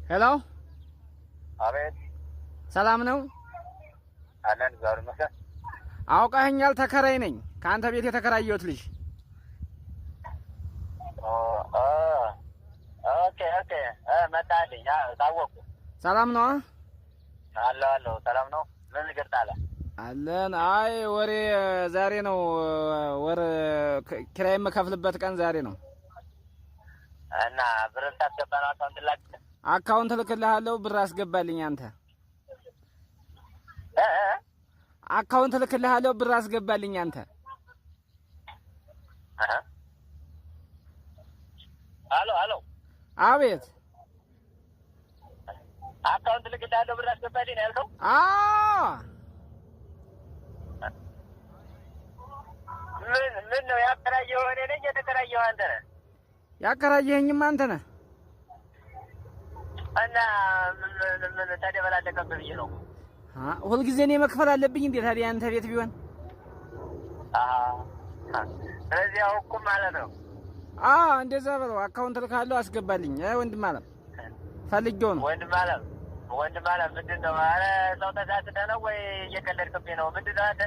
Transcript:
Hello። አቤት። ሰላም ነው? አለን፣ እግዚአብሔር ይመስገን። አውቀኸኛል። ተከራይ ነኝ። ከአንተ ቤት የተከራየሁት ልጅ። Okay፣ መጣልኝ። ታወቁ። ሰላም ነው? አለሁ አለሁ፣ ሰላም ነው። ምን እግር ጣለ? አለን። አይ ወሬ ዛሬ ነው፣ ወር ኪራይ የምከፍልበት ቀን ዛሬ ነው። እና ብር ልታስገባ ነው? Account ላክ። Account እልክልሃለሁ፣ ብር አስገባልኝ አንተ። Account እልክልሃለሁ፣ ብር አስገባልኝ አንተ። አሎ አሎ። አቤት። Account ልክልሃለሁ፣ ብር አስገባልኝ ነው ያልከው? አዎ። ምን ምን ነው፣ ያከራየኸው እኔ ነኝ፣ የተከራየኸው አንተ ነህ? ያከራየኸኝም አንተ ነህ። እና ምን ምን ተደበላለቀብህ ብዬ ነው። ሁልጊዜ እኔ መክፈል አለብኝ እንዴ ታዲያ አንተ ቤት ቢሆን? ስለዚህ ያው እቁብ ማለት ነው። አዎ፣ እንደዛ በለው። Account ልካለሁ፣ አስገባልኝ። አይ ወንድም አለም፣ ፈልጌው ነው። ወንድም አለም፣ ወንድም አለም፣ ምንድን ነው? ኧረ ሰው ተሳስተህ ነው ወይ እየቀለድክብኝ ነው? ምንድን ነው አንተ?